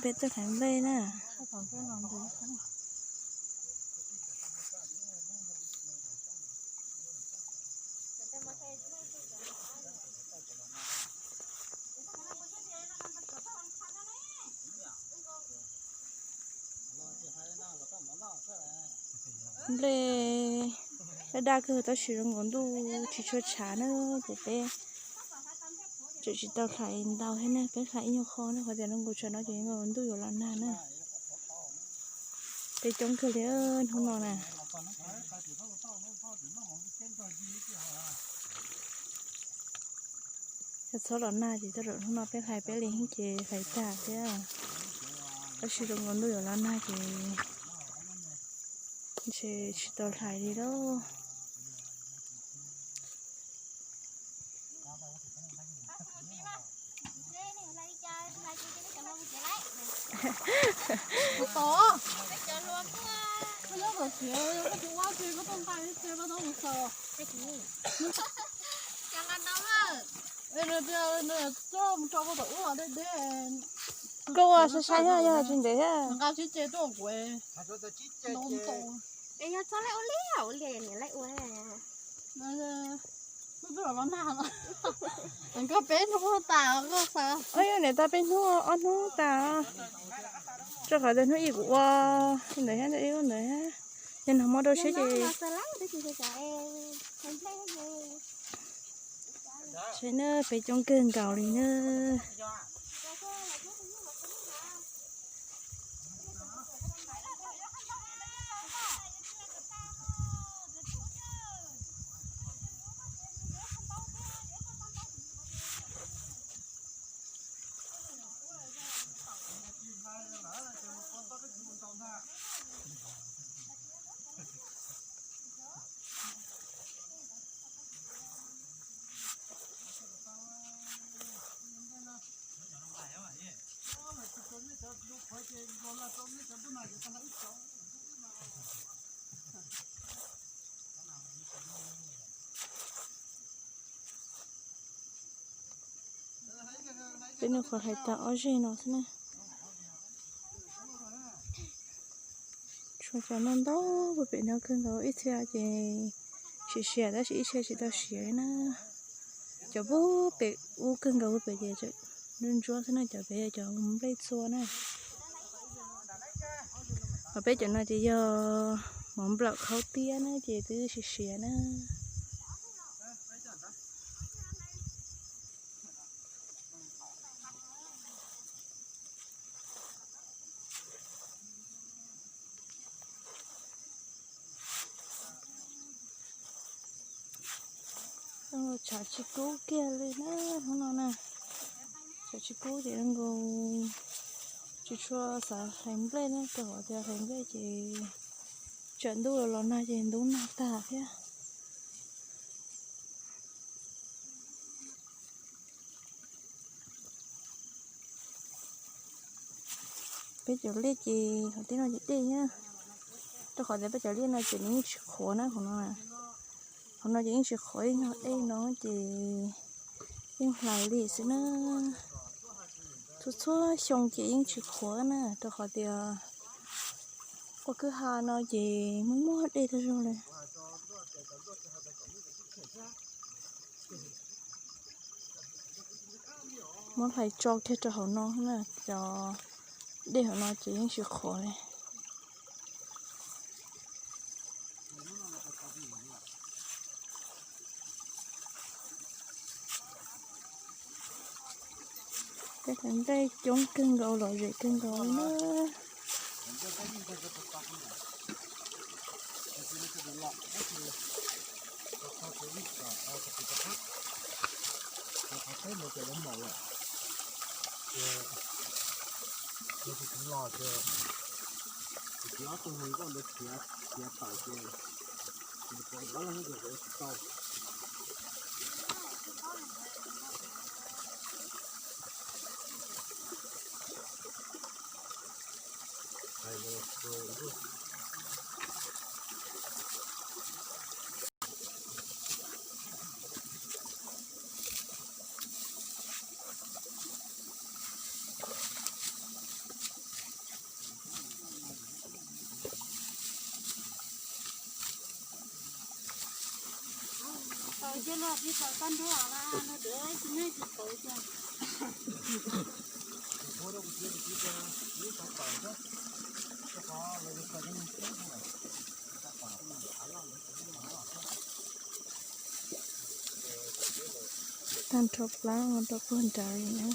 Peb tuaj hlais nplej na. Nplej daj daj kawg tab sis zoo nkaus ntuj tsis tshua tshav na, ces peb tseem tsis tau hlais ntau thiab ne, peb hlais ib nyuag qho na, qhov tias zoo nkaus tsam no ces ntuj yuav los nag na. Peb coob kawg li hnub no na. Yog txhob los nag ces tej zaum hnub no peb hlais peb li ces hlais tag thiab. Tab sis zoo nkaus ntuj yuav los nag ces ntshe tsis tau hlais li lauj. Koj ua sai sai yog yog tsis ntev thiab. Yog niam tag peb hnub ob hnub tas, rau qhov tias hnub ib kuv ua ntawd thiab, ntawd ib ntawd thiab, yog nag hmo rau siab ces saib na, peb coob kawg nkaus li na. Peb nws qhov hlais tag ob zeg no xwb na. Tshuav cov no ntau puag pem no kawg nkaus, ib txhia ces siav siav tab sis ib txhia tsis tau siav li na. Cov puag pem ub kawg nkaus puag pem ces ntsuab ntsuab xwb na, cov pem yog cov nplej txua na. Ho peb cov no ces yog mov nplawm khaub tiab na ces twb siav siav na. Tshav tsis kub kiag li na, hnub no na. Tshav tsis kub ces zoo nkaus tsis tshua xav hlais nplej na, rau qhov tias hlais nplej ces tsam ntuj los nag ces ntub nag tag thiab. Peb cov liaj ces qhov tib no ces dej thiab, rau qhov tias peb cov liaj no ces nws yeej tsis qhuav na, qhov no, qhov no ces yeej tsis qhuav, ib nyuag dej no ces yeej hlais li xwb na. Txhua txhua xyoo ces yeej tsis qhuav na, rau qhov tias ua kwj ha no ces muaj muaj dej tag zog li. Muab hlais tso kiag rau hauv no na, cov dej hauv no ces yeej tsis qhuav li. Peb hlais nplej coob kawg nkaus, lom zem kawg nkaus li na. Ces los tsis tau tag nrho los no dab tsis muaj tsis tau tiag. Tag nrho plab rau puag nrad li na.